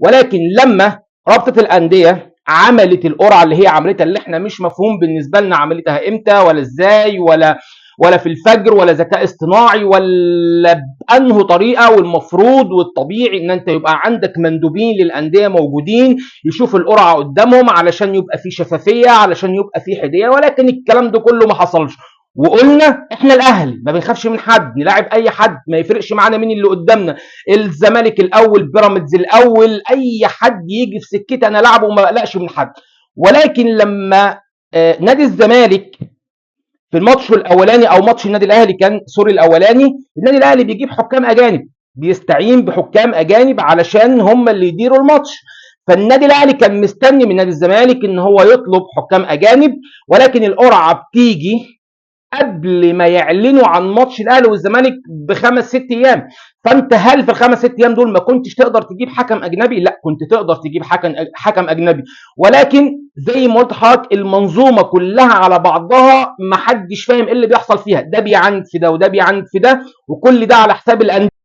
ولكن لما رابطه الاندية عملت القرعة اللي هي عملتها، اللي احنا مش مفهوم بالنسبة لنا عملتها امتى ولا ازاي ولا في الفجر ولا ذكاء اصطناعي ولا بانه طريقه، والمفروض والطبيعي ان انت يبقى عندك مندوبين للاندية موجودين يشوفوا القرعة قدامهم علشان يبقى في شفافية، علشان يبقى في حديه، ولكن الكلام ده كله ما حصلش. وقلنا احنا الاهلي ما بنخافش من حد، نلاعب اي حد، ما يفرقش معانا مين اللي قدامنا، الزمالك الاول، بيراميدز الاول، اي حد يجي في سكتي انا العبه وما بقلقش من حد. ولكن لما نادي الزمالك في الماتش الاولاني او ماتش النادي الاهلي كان sorry الاولاني، النادي الاهلي بيجيب حكام اجانب، بيستعين بحكام اجانب علشان هم اللي يديروا الماتش. فالنادي الاهلي كان مستني من نادي الزمالك ان هو يطلب حكام اجانب، ولكن القرعة بتيجي قبل ما يعلنوا عن ماتش الاهلي والزمالك ب5 6 ايام. فانت هل في ال5 6 ايام دول ما كنتش تقدر تجيب حكم اجنبي؟ لا، كنت تقدر تجيب حكم اجنبي، ولكن زي ما قلت لحضرتك المنظومة كلها على بعضها ما حدش فاهم ايه اللي بيحصل فيها، ده بيعند في ده وده بيعند في ده، وكل ده على حساب الاندية.